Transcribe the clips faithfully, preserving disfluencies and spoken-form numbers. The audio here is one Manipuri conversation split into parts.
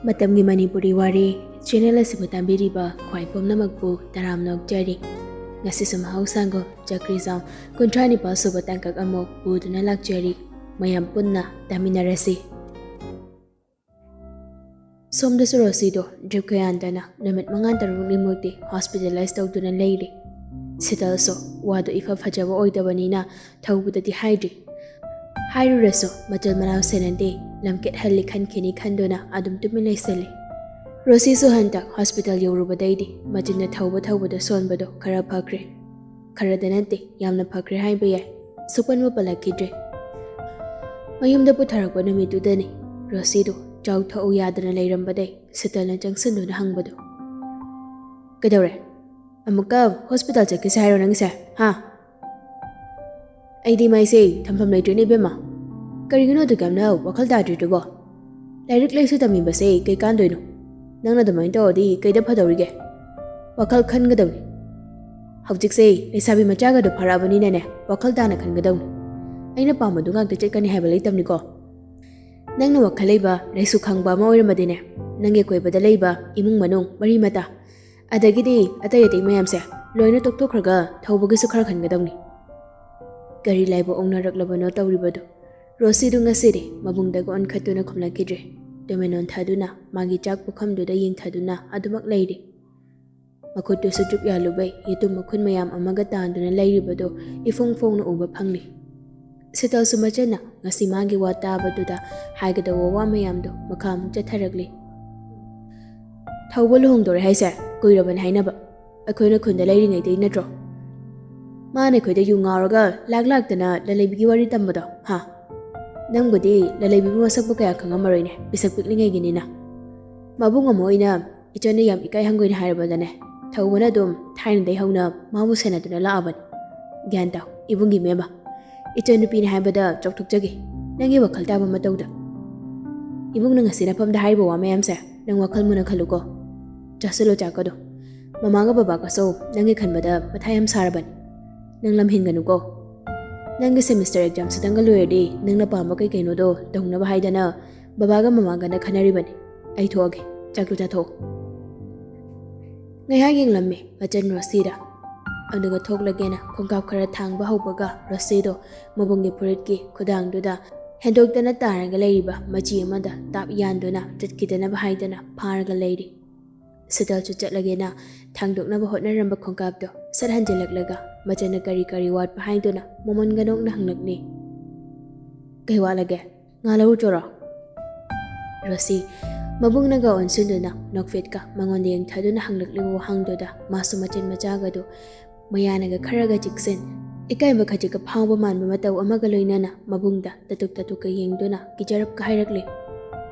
ꯃꯇꯝꯒꯤ ꯃꯅꯤꯄꯨꯔꯤ ꯋꯥꯔꯤ ꯆꯦꯅꯦꯜ ꯑꯁꯤꯕꯨ ꯇꯥꯕꯤꯔꯤꯕ ꯈ꯭ꯋꯥꯏ ꯄꯨꯝꯅꯃꯛꯄꯨ ꯇꯔꯥꯝꯅ ꯑꯣꯛꯆꯔꯤ꯫ ꯉꯁꯤꯁꯨ ꯃꯍꯧꯁꯥꯒꯨꯝ ꯆꯀ꯭ꯔꯤꯖꯥꯝ ꯀꯨꯟꯊ꯭ꯔꯥ ꯅꯤꯄꯥꯜ ꯁꯨꯕ ꯇꯥꯡꯀꯛ ꯑꯃꯨꯛ ꯄꯨꯗꯨꯅ ꯂꯥꯛꯆꯔꯤ꯫ ꯃꯌꯥꯝ ꯄꯨꯟꯅ ꯇꯥꯃꯤꯟꯅꯔꯁꯤ꯫ ꯁꯣꯝꯗꯁꯨ ꯔꯣꯁꯤꯗꯣ ꯗ꯭ꯔꯤꯞ ꯀꯌꯥꯟꯗꯅ ꯅꯨꯃꯤꯠ ꯃꯉꯥ ꯇꯔꯨꯛꯅꯤꯃꯨꯛꯇꯤ ꯍꯣꯁꯄꯤꯇꯥꯂꯥꯏꯁ ꯇꯧꯗꯨꯅ ꯂꯩꯔꯤ꯫ ꯁꯤꯇꯜꯁꯨ ꯋꯥꯗꯣ ꯏꯐ ꯐꯖꯕ ꯑꯣꯏꯗꯕꯅꯤꯅ ꯊꯧꯕꯗꯗꯤ ꯍꯥꯏꯗ꯭ꯔꯤ꯫ ꯍꯥꯏꯔꯨꯔꯁꯨ ꯃꯆꯜ ꯃꯅꯥꯎ ꯁꯦꯟꯅꯗꯦ, ꯂꯝꯀꯦꯠ ꯍꯜꯂꯤ ꯈꯟꯈꯤꯅꯤ ꯈꯟꯗꯨꯅ ꯑꯗꯨꯝ ꯇꯨꯃꯤꯟ ꯂꯩꯁꯜꯂꯤ꯫ ꯔꯣꯁꯤꯁꯨ ꯍꯟꯗꯛ ꯍꯣꯁꯄꯤꯇꯥꯜ ꯌꯧꯔꯨꯕꯗꯩꯗꯤ ꯃꯆꯤꯟꯅ ꯊꯧꯕ ꯊꯧꯕꯗ ꯁꯣꯟꯕꯗꯣ ꯈꯔ ꯐꯈ꯭ꯔꯦ꯫ ꯈꯔꯗ ꯅꯠꯇꯦ, ꯌꯥꯝꯅ ꯐꯈ꯭ꯔꯦ ꯍꯥꯏꯕ ꯌꯥꯏ꯫ ꯁꯨꯛꯄꯟꯕꯨ ꯄꯜꯂꯛꯈꯤꯗ꯭ꯔꯦ꯫ ꯃꯌꯨꯝꯗ ꯄꯨꯊꯔꯛꯄ ꯅꯨꯃꯤꯠꯇꯨꯗꯅꯤ ꯔꯣꯁꯤꯗꯨ ꯆꯥꯎ ꯊꯛꯎ ꯌꯥꯗꯅ ꯂꯩꯔꯝꯕꯗꯩ ꯁꯤꯇꯜꯅ ꯆꯪꯁꯤꯟꯗꯨꯅ ꯍꯪꯕꯗꯨ꯫ "ꯀꯩꯗꯧꯔꯦ? ꯑꯃꯨꯛꯀ ꯍꯣꯁꯄꯤꯇꯥꯜ ꯆꯠꯈꯤꯁꯦ ꯍꯥꯏꯔꯣ ꯅꯪꯁꯦ, ꯍꯥ?" "ꯑꯩꯗꯤ ꯃꯥꯏꯁꯦ ꯊꯝꯐꯝ ꯂꯩꯇ꯭ꯔꯦꯅꯦ ꯏꯕꯦꯝꯃ꯫ ꯀꯔꯤꯒꯤꯅꯣ ꯑꯗꯨꯛ ꯌꯥꯝꯅ ꯋꯥꯈꯜ ꯇꯥꯗ꯭ꯔꯤꯗꯨꯕꯣ? ꯂꯥꯏꯔꯤꯛ ꯂꯥꯏꯁꯨ ꯇꯝꯃꯤꯕꯁꯦ ꯀꯩ ꯀꯥꯟꯗꯣꯏꯅꯣ? ꯅꯪꯅ ꯑꯗꯨꯃꯥꯏꯅ ꯇꯧꯔꯗꯤ ꯀꯩꯗ ꯐꯗꯧꯔꯤꯒꯦ? ꯋꯥꯈꯜ ꯈꯟꯒꯗꯕꯅꯤ꯫ ꯍꯧꯖꯤꯛꯁꯦ ꯂꯩꯁꯥꯕꯤ ꯃꯆꯥꯒꯗꯣ ꯐꯥꯔꯛꯑꯕꯅꯤꯅꯅꯦ, ꯋꯥꯈꯜ ꯇꯥꯅ ꯈꯟꯒꯗꯕꯅꯤ꯫ ꯑꯩꯅ ꯄꯥꯝꯕꯗꯨ ꯉꯥꯛꯇ ꯆꯠꯀꯅꯤ ꯍꯥꯏꯕ ꯂꯩꯇꯕꯅꯤꯀꯣ꯫ ꯅꯪꯅ ꯋꯥꯈꯜ ꯂꯩꯕ, ꯂꯥꯏꯁꯨ ꯈꯪꯕ ꯑꯃ ꯑꯣꯏꯔꯝꯃꯗꯤꯅꯦ, ꯅꯪꯒꯤ ꯑꯀꯣꯏꯕꯗ ꯂꯩꯕ ꯏꯃꯨꯡ ꯃꯅꯨꯡ, ꯃꯔꯤ ꯃꯇꯥ, ꯑꯗꯒꯤꯗꯤ ꯑꯇꯩ ꯑꯇꯩ ꯃꯌꯥꯝꯁꯦ ꯂꯣꯏꯅ ꯇꯣꯛꯊꯣꯛꯈ꯭ꯔꯒ ꯊꯧꯕꯒꯤꯁꯨ ꯈꯔ ꯈꯟꯒꯗꯕꯅꯤ꯫" ꯀꯔꯤ ꯂꯥꯏꯕꯛ ꯑꯣꯛꯅꯔꯛꯂꯕꯅꯣ ꯇꯧꯔꯤꯕꯗꯨ? ꯔꯣꯁꯤꯗꯨ ꯉꯁꯤꯗꯤ ꯃꯕꯨꯡꯗꯒ ꯑꯣꯟꯈꯠꯇꯨꯅ ꯈꯨꯝꯂꯛꯈꯤꯗ꯭ꯔꯦ꯫ ꯇꯨꯃꯤꯟ ꯑꯣꯟꯊꯗꯨꯅ ꯃꯥꯒꯤ ꯆꯥꯛ ꯄꯨꯈꯝꯗꯨꯗ ꯌꯦꯡꯊꯗꯨꯅ ꯑꯗꯨꯃꯛ ꯂꯩꯔꯤ꯫ ꯃꯈꯨꯠꯇꯨꯁꯨ ꯗ꯭ꯔꯤꯞ ꯌꯥꯜꯂꯨꯕꯩ ꯌꯦꯇꯨꯝ ꯃꯈꯨꯟ ꯃꯌꯥꯝ ꯑꯃꯒ ꯇꯥꯟꯗꯨꯅ ꯂꯩꯔꯤꯕꯗꯨ ꯏꯐꯣꯡ ꯐꯣꯡꯅ ꯎꯕ ꯐꯪꯂꯤ꯫ ꯁꯤꯇꯜꯁꯨ ꯃꯆꯟꯅ ꯉꯁꯤ ꯃꯥꯒꯤ ꯋꯥ ꯇꯥꯕꯗꯨꯗ ꯍꯥꯏꯒꯗꯧꯕ ꯋꯥ ꯃꯌꯥꯝꯗꯨ ꯃꯈꯥ ꯑꯃꯨꯛ ꯆꯠꯊꯔꯛꯂꯤ꯫ "ꯊꯧꯕ ꯂꯨꯍꯣꯡꯗꯧꯔꯦ ꯍꯥꯏꯁꯦ ꯀꯨꯏꯔꯕꯅꯤ ꯍꯥꯏꯅꯕ꯫ ꯑꯩꯈꯣꯏꯅ ꯈꯨꯟꯗ ꯂꯩꯔꯤꯉꯩꯗꯩ ꯅꯠꯇ꯭ꯔꯣ? ꯃꯥꯅ ꯑꯩꯈꯣꯏꯗ ꯌꯨ ꯉꯥꯎꯔꯒ ꯂꯥꯛ ꯂꯥꯛꯇꯅ ꯂꯂꯩꯕꯤꯒꯤ ꯋꯥꯔꯤ ꯇꯝꯕꯗꯣ, ꯍꯥ? ꯅꯪꯕꯨꯗꯤ ꯂꯂꯩꯕꯤꯕꯨ ꯃꯁꯛꯄꯨ ꯀꯌꯥ ꯈꯪꯉꯝꯃꯔꯣꯏꯅꯦ, ꯄꯤꯁꯛ ꯄꯤꯛꯂꯤꯉꯩꯒꯤꯅꯤꯅ꯫ ꯃꯕꯨꯡ ꯑꯃ ꯑꯣꯏꯅ ꯏꯆꯟꯅ ꯌꯥꯝ ꯏꯀꯥꯏ ꯍꯪꯒꯣꯏꯅ ꯍꯥꯏꯔꯕꯗꯅꯦ, ꯊꯧꯕꯅ ꯑꯗꯨꯝ ꯊꯥꯏꯅꯗꯩ ꯍꯧꯅ ꯃꯥꯕꯨ ꯁꯦꯟꯅꯗꯨꯅ ꯂꯥꯛꯑꯕꯅꯤ꯫ ꯒ꯭ꯌꯥꯟ ꯇꯥꯎ, ꯏꯕꯨꯡꯒꯤ ꯃꯦꯝꯃ, ꯏꯆꯟ ꯅꯨꯄꯤꯅꯤ ꯍꯥꯏꯕꯗ ꯆꯥꯎꯊꯣꯛꯆꯒꯦ ꯅꯪꯒꯤ ꯋꯥꯈꯜ ꯇꯥꯕ ꯃꯇꯧꯗ꯫ ꯏꯕꯨꯡꯅ ꯉꯁꯤ ꯅꯐꯝꯗ ꯍꯥꯏꯔꯤꯕ ꯋꯥ ꯃꯌꯥꯝꯁꯦ ꯅꯪ ꯋꯥꯈꯜ ꯃꯨꯟꯅ ꯈꯜꯂꯨꯀꯣ꯫ ꯆꯥꯁꯤꯜꯂꯣ ꯆꯥꯛꯀꯗꯣ꯫ ꯃꯃꯥꯒ ꯕꯕꯥꯒꯁꯨ ꯅꯪꯒꯤ ꯈꯟꯕꯗ ꯃꯊꯥ ꯌꯥꯝ ꯁꯥꯔꯕꯅꯤ꯫ ꯅꯪ ꯂꯝ ꯍꯦꯟꯒꯅꯨꯀꯣ꯫ ꯅꯪꯒꯤ ꯁꯦꯃꯤꯁꯇꯔ ꯑꯦꯛꯖꯥꯝ ꯁꯤꯇꯪꯒ ꯂꯣꯏꯔꯗꯤ ꯅꯪꯅ ꯄꯥꯝꯕ ꯀꯩ ꯀꯩꯅꯣꯗꯣ ꯇꯧꯅꯕ ꯍꯥꯏꯗꯅ ꯕꯕꯥꯒ ꯃꯃꯥꯒꯅ ꯈꯟꯅꯔꯤꯕꯅꯤ꯫ ꯑꯩ ꯊꯣꯛꯑꯒꯦ, ꯆꯥꯛꯇꯨ ꯆꯥꯊꯣꯛꯑꯣ꯫ ꯉꯥꯏꯍꯥꯛ ꯌꯦꯡꯂꯝꯃꯤ ꯃꯆꯟ ꯔꯣꯁꯤꯗ, ꯑꯗꯨꯒ ꯊꯣꯛꯂꯒꯦꯅ ꯈꯣꯡꯀꯥꯞ ꯈꯔ ꯊꯥꯡꯕ ꯍꯧꯕꯒ ꯔꯣꯁꯤꯗꯣ ꯃꯕꯨꯡꯒꯤ ꯐꯨꯔꯤꯠꯀꯤ ꯈꯨꯗꯥꯡꯗꯨꯗ ꯍꯦꯟꯗꯣꯛꯇꯅ ꯇꯥꯔꯒ ꯂꯩꯔꯤꯕ ꯃꯆꯤ ꯑꯃꯗ ꯇꯥꯞ ꯌꯥꯟꯗꯨꯅ ꯆꯠꯈꯤꯗꯅꯕ ꯍꯥꯏꯗꯨꯅ ꯐꯥꯔꯒ ꯂꯩꯔꯤ꯫ ꯁꯤꯇꯜꯁꯨ ꯆꯠꯂꯒꯦꯅ ꯊꯥꯡꯗꯣꯛꯅꯕ ꯍꯣꯠꯅꯔꯝꯕ ꯈꯣꯡꯀꯥꯞꯇꯣ ꯁꯠ ꯍꯟꯖꯤꯜꯂꯛꯂꯒ ꯃꯆꯟꯅ ꯀꯔꯤ ꯀꯔꯤ ꯋꯥꯠꯄ ꯍꯥꯏꯗꯨꯅ ꯃꯃꯣꯟꯒ ꯅꯣꯛꯅ ꯍꯪꯂꯛꯂꯤ꯫ "ꯀꯩ ꯋꯥꯠꯂꯒꯦ? ꯉꯥ ꯂꯧꯔꯨꯆꯣꯔꯣ?" ꯔꯣꯁꯤ ꯃꯕꯨꯡꯅꯒ ꯑꯣꯟꯁꯤꯟꯗꯨꯅ ꯅꯣꯛꯐꯦꯠꯀ ꯃꯉꯣꯟꯗ ꯌꯦꯡꯊꯗꯨꯅ ꯍꯪꯂꯛꯂꯤꯕ ꯋꯥꯍꯪꯗꯨꯗ ꯃꯥꯁꯨ ꯃꯆꯤꯟ ꯃꯆꯥꯒꯗꯨ ꯃꯌꯥꯅꯒ ꯈꯔꯒ ꯆꯤꯛꯁꯤꯟ, ꯏꯀꯥꯏꯕ ꯈꯖꯤꯛꯀ ꯐꯥꯎꯕ ꯃꯥꯟꯕ ꯃꯇꯧ ꯑꯃꯒ ꯂꯣꯏꯅꯅ ꯃꯕꯨꯡꯗ ꯇꯇꯨꯛ ꯇꯇꯨꯛꯀ ꯌꯦꯡꯗꯨꯅ ꯀꯤꯖꯔꯞꯀ ꯍꯥꯏꯔꯛꯂꯤ꯫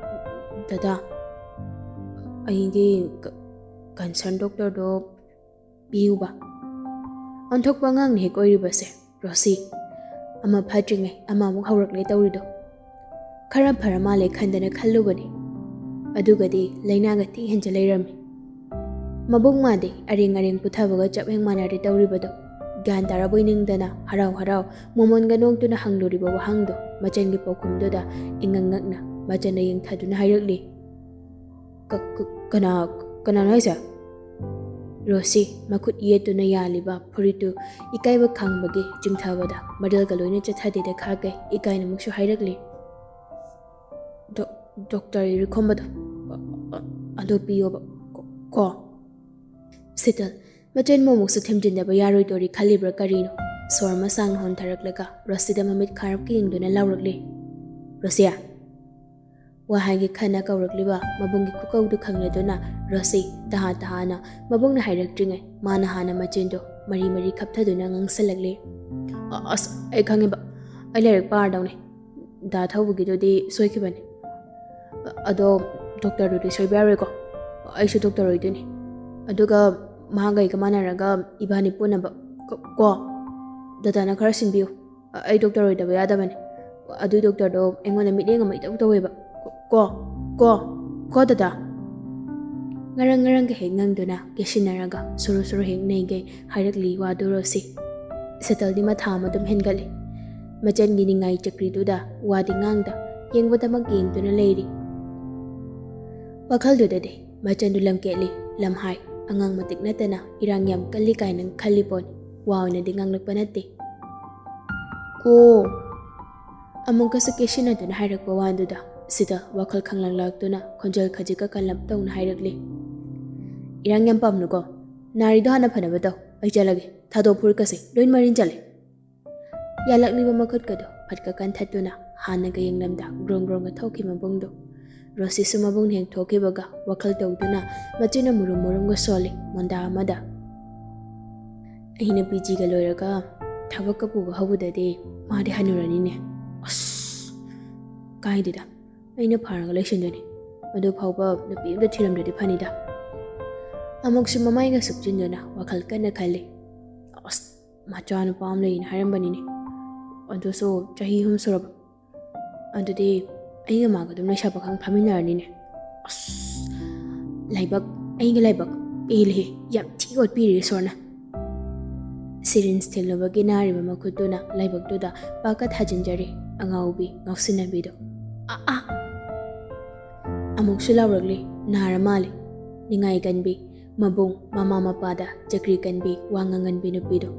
"ꯗꯗꯥ, ꯑꯩꯗꯤ ꯀ-, ꯀꯟꯁꯔꯟ ꯗꯣꯛꯇꯔꯗꯣ ꯄꯤꯌꯨꯕ꯫" ꯑꯣꯟꯊꯣꯛꯄ ꯑꯉꯥꯡꯅ ꯍꯦꯛ ꯑꯣꯏꯔꯤꯕꯁꯦ꯫ ꯔꯣꯁꯤ, ꯑꯃ ꯐꯠꯇ꯭ꯔꯤꯉꯩ ꯑꯃ ꯑꯃꯨꯛ ꯍꯧꯔꯛꯂꯦ ꯇꯧꯔꯤꯗꯣ꯫ ꯈꯔ ꯐꯔ ꯃꯥꯜꯂꯦ ꯈꯟꯗꯅ ꯈꯜꯂꯨꯕꯅꯤ꯫ ꯑꯗꯨꯒꯗꯤ ꯂꯥꯏꯅꯥꯒ ꯊꯤ ꯍꯦꯟꯖ ꯂꯩꯔꯝꯃꯤ꯫ ꯃꯕꯨꯡ ꯃꯥꯗꯤ ꯑꯔꯦꯡ ꯑꯔꯦꯡ ꯄꯨꯊꯕꯒ ꯆꯞ ꯍꯦꯛ ꯃꯥꯟꯅꯔꯦ ꯇꯧꯔꯤꯕꯗꯣ꯫ ꯒ꯭ꯌꯥꯟ ꯇꯥꯔꯕꯣꯏ ꯅꯤꯡꯗꯅ ꯍꯔꯥꯎ ꯍꯔꯥꯎ ꯃꯣꯃꯣꯟꯒ ꯅꯣꯛꯇꯨꯅ ꯍꯪꯂꯨꯔꯤꯕ ꯋꯥꯍꯪꯗꯣ ꯃꯆꯟꯒꯤ ꯄꯥꯎꯈꯨꯝꯗꯨꯗ ꯏꯉꯛ ꯉꯛꯅ ꯃꯆꯟꯅ ꯌꯦꯡꯊꯗꯨꯅ ꯍꯥꯏꯔꯛꯂꯤ꯫ "ꯀ-, ꯀ-, ꯀꯅꯥ, ꯀꯅꯥꯅꯣ ꯍꯥꯏꯁꯦ?" ꯔꯣꯁꯤ ꯃꯈꯨꯠ ꯌꯦꯠꯇꯨꯅ ꯌꯥꯜꯂꯤꯕ ꯐꯨꯔꯤꯠꯇꯨ ꯏꯀꯥꯏꯕ ꯈꯥꯡꯕꯒꯤ ꯆꯤꯡꯊꯕꯗ ꯃꯔꯤꯜꯒ ꯂꯣꯏꯅ ꯆꯠꯊꯗꯦꯗ ꯈꯥꯛꯀꯩ ꯏꯀꯥꯏꯅ ꯑꯃꯨꯛꯁꯨ ꯍꯥꯏꯔꯛꯂꯤ꯫ "ꯗꯣ-, ꯗꯣꯛꯇꯔ ꯏꯔꯤꯈꯣꯝꯕꯗꯣ, ꯑ-, ꯑ-, ꯑꯗꯨ ꯄꯤꯌꯣꯕ ꯀꯣ, ꯀꯣ꯫" ꯁꯤꯇꯜ ꯃꯆꯟꯕꯨ ꯑꯃꯨꯛꯁꯨ ꯊꯦꯝꯖꯤꯟꯗꯕ ꯌꯥꯔꯣꯏꯗꯣꯔꯤ ꯈꯜꯂꯤꯕ꯭ꯔꯥ ꯀꯔꯤꯅꯣ? ꯁꯣꯔ ꯑꯃ ꯁꯥꯡꯅ ꯍꯣꯟꯊꯔꯛꯂꯒ ꯔꯣꯁꯤꯗ ꯃꯃꯤꯠ ꯈꯥꯔꯞꯀ ꯌꯦꯡꯗꯨꯅ ꯂꯥꯎꯔꯛꯂꯤ꯫ "ꯔꯣꯁꯤꯌꯥ!" ꯋꯥ ꯍꯥꯏꯒꯦ ꯈꯟꯅ ꯀꯧꯔꯛꯂꯤꯕ ꯃꯕꯨꯡꯒꯤ ꯈꯨꯀꯧꯗꯨ ꯈꯪꯂꯗꯨꯅ ꯔꯣꯁꯤ ꯇꯍꯥ ꯇꯍꯥꯅ ꯃꯕꯨꯡꯅ ꯍꯥꯏꯔꯛꯇ꯭ꯔꯤꯉꯩ ꯃꯥꯅ ꯍꯥꯟꯅ ꯃꯆꯤꯟꯗꯣ ꯃꯔꯤ ꯃꯔꯤ ꯈꯞꯊꯗꯨꯅ ꯉꯥꯡꯁꯜꯂꯛꯂꯤ꯫ "ꯑ-, ꯑꯁ, ꯑꯩ ꯈꯪꯉꯦꯕ, ꯑꯩ ꯂꯥꯏꯔꯤꯛ ꯄꯥꯔꯗꯧꯅꯦ꯫ ꯗꯥ ꯊꯧꯕꯒꯤꯗꯨꯗꯤ ꯁꯣꯏꯈꯤꯕꯅꯤ꯫ ꯑ-, ꯑꯗꯣ ꯗꯣꯛꯇꯔꯗꯨꯗꯤ ꯁꯣꯏꯕ ꯌꯥꯔꯣꯏꯀꯣ꯫ ꯑꯩꯁꯨ ꯗꯣꯛꯇꯔ ꯑꯣꯏꯗꯣꯏꯅꯤ꯫ ꯑꯗꯨꯒ ꯃꯥꯒ ꯑꯩꯒ ꯃꯥꯟꯅꯔꯒ ꯏꯕꯥꯅꯤ ꯄꯨꯟꯅꯕ ꯀꯣ, ꯀꯣ? ꯗꯗꯥꯅ ꯈꯔ ꯁꯤꯟꯕꯤꯌꯨ꯫ ꯑ-, ꯑꯩ ꯗꯣꯛꯇꯔ ꯑꯣꯏꯗꯕ ꯌꯥꯗꯕꯅꯤ꯫ ꯑꯗꯨꯏ ꯗꯣꯛꯇꯔꯗꯣ ꯑꯩꯉꯣꯟꯗ ꯃꯤꯠꯌꯦꯡ ꯑꯃ ꯏꯇꯧ ꯇꯧꯋꯦꯕ꯫ ꯀꯣ, ꯀꯣ, ꯀꯣ, ꯗꯗꯥ?" ꯉꯔꯪ ꯉꯔꯪꯒ ꯍꯦꯛ ꯉꯪꯗꯨꯅ ꯀꯦꯁꯤꯟꯅꯔꯒ ꯁꯨꯔꯨ ꯁꯨꯔꯨ ꯍꯦꯛ ꯅꯩꯒꯩ ꯍꯥꯏꯔꯛꯂꯤ ꯋꯥꯗꯨ ꯔꯣꯁꯤ꯫ ꯁꯤꯇꯜꯗꯤ ꯃꯊꯥ ꯑꯃ ꯑꯗꯨꯝ ꯍꯦꯟꯒꯠꯂꯤ꯫ ꯃꯆꯟꯒꯤ ꯅꯤꯡꯉꯥꯏ ꯆꯀ꯭ꯔꯤꯗꯨꯗ ꯋꯥꯗꯤ ꯉꯥꯡꯗ ꯌꯦꯡꯕꯗꯃꯛ ꯌꯦꯡꯗꯨꯅ ꯂꯩꯔꯤ꯫ ꯋꯥꯈꯜꯗꯨꯗꯗꯤ ꯃꯆꯟꯗꯨ ꯂꯝꯀꯦꯠꯂꯤ, ꯂꯝꯍꯥꯏ, ꯑꯉꯥꯡ ꯃꯇꯤꯛ ꯅꯠꯇꯅ ꯏꯔꯥꯡ ꯌꯥꯝ ꯀꯜꯂꯤ ꯀꯥꯏꯅ ꯈꯜꯂꯤ ꯄꯣꯠꯅꯤ꯫ ꯋꯥ ꯑꯣꯏꯅꯗꯤ ꯉꯥꯡꯂꯛꯄ ꯅꯠꯇꯦ꯫ ꯑꯣ꯫ ꯑꯃꯨꯛꯀꯁꯨ ꯀꯦꯁꯤꯟꯅꯗꯨꯅ ꯍꯥꯏꯔꯛꯄ ꯋꯥꯗꯨꯗ ꯁꯤꯗ ꯋꯥꯈꯜ ꯈꯪꯂꯛ ꯂꯥꯛꯇꯨꯅ ꯈꯣꯟꯖꯦꯜ ꯈꯖꯤꯛꯀ ꯀꯜꯂꯞ ꯇꯧꯅ ꯍꯥꯏꯔꯛꯂꯤ꯫ ꯏꯔꯥꯡ ꯌꯥꯝ ꯄꯥꯝꯅꯨꯀꯣ꯫ ꯅꯥꯔꯤꯗꯣ ꯍꯥꯟꯅ ꯐꯅꯕ ꯇꯧ꯫ ꯑꯩ ꯆꯠꯂꯒꯦ꯫ ꯊꯥꯗꯣꯛ ꯐꯨꯔꯤꯠꯀꯁꯦ ꯂꯣꯏ ꯃꯔꯤꯟ ꯆꯠꯂꯦ꯫ ꯌꯥꯜꯂꯛꯂꯤꯕ ꯃꯈꯨꯠꯀꯗꯣ ꯐꯠꯀ ꯀꯟꯊꯠꯇꯨꯅ ꯍꯥꯟꯅꯒ ꯌꯦꯡꯂꯝꯗ ꯒ꯭ꯔꯣꯡ ꯒ꯭ꯔꯣꯡꯒ ꯊꯣꯛꯈꯤ ꯃꯕꯨꯡꯗꯣ꯫ ꯔꯣꯁꯤꯁꯨ ꯃꯕꯨꯡꯅ ꯍꯦꯛ ꯊꯣꯛꯈꯤꯕꯒ ꯋꯥꯈꯜ ꯇꯧꯗꯨꯅ ꯃꯆꯤꯟꯅ ꯃꯨꯔꯨꯝ ꯃꯨꯔꯨꯝꯒ ꯁꯣꯜꯂꯤ ꯃꯣꯟꯗꯥ ꯑꯃꯗ꯫ ꯑꯩꯅ ꯄꯤ ꯖꯤꯒ ꯂꯣꯏꯔꯒ ꯊꯕꯛꯀ ꯄꯨꯕ ꯍꯧꯕꯗꯗꯤ ꯃꯥꯗꯤ ꯍꯟꯅꯨꯔꯅꯤꯅꯦ꯫ ꯑꯁ, ꯀꯥꯏꯗꯦꯗ, ꯑꯩꯅ ꯐꯥꯔꯒ ꯂꯩꯁꯤꯟꯗꯣꯏꯅꯤ꯫ ꯑꯗꯨ ꯐꯥꯎꯕ ꯅꯨꯄꯤ ꯑꯝꯇ ꯊꯤꯔꯝꯗ꯭ꯔꯗꯤ ꯐꯅꯤꯗ꯫ ꯑꯃꯨꯛꯁꯨ ꯃꯃꯥꯏꯒ ꯁꯨꯞꯆꯤꯟꯗꯨꯅ ꯋꯥꯈꯜ ꯀꯟꯅ ꯈꯜꯂꯤ꯫ ꯑꯁ, ꯃꯆꯥꯅꯨꯄꯥ ꯑꯃ ꯂꯩꯅ ꯍꯥꯏꯔꯝꯕꯅꯤꯅꯦ꯫ ꯑꯗꯨꯁꯨ ꯆꯍꯤ ꯑꯍꯨꯝ ꯁꯨꯔꯕ꯫ ꯑꯗꯨꯗꯤ ꯑꯩꯒ ꯃꯥꯒ ꯑꯗꯨꯝ ꯂꯩꯁꯥ ꯄꯥꯈꯪ ꯐꯥꯃꯤꯟꯅꯔꯅꯤꯅꯦ꯫ ꯑꯁ, ꯂꯥꯏꯕꯛ, ꯑꯩꯒꯤ ꯂꯥꯏꯕꯛ ꯄꯦꯜꯂꯦꯍꯦ, ꯌꯥꯝ ꯊꯤ ꯑꯣꯠꯄꯤꯔꯦ ꯏꯁꯣꯔꯅ꯫ ꯁꯤꯔꯤꯟꯁ ꯊꯤꯜꯂꯨꯕꯒꯤ ꯅꯥꯔꯤꯕ ꯃꯈꯨꯠꯇꯨꯅ ꯂꯥꯏꯕꯛꯇꯨꯗ ꯄꯥꯛꯀ ꯊꯥꯖꯤꯟꯖꯔꯤ ꯑꯉꯥꯎꯕꯤ ꯉꯥꯎꯁꯤꯟꯅꯕꯤꯗꯣ꯫ ꯑꯥ, ꯑꯥ! ꯑꯃꯨꯛꯁꯨ ꯂꯥꯎꯔꯛꯂꯤ, ꯅꯥꯔ ꯃꯥꯜꯂꯤ꯫ ꯅꯤꯡꯉꯥꯏ ꯀꯟꯕꯤ, ꯃꯕꯨꯡ, ꯃꯃꯥ ꯃꯄꯥꯗ ꯆꯀ꯭ꯔꯤ ꯀꯟꯕꯤ, ꯋꯥ ꯉꯥꯡꯒꯟꯕꯤ ꯅꯨꯄꯤꯗꯣ꯫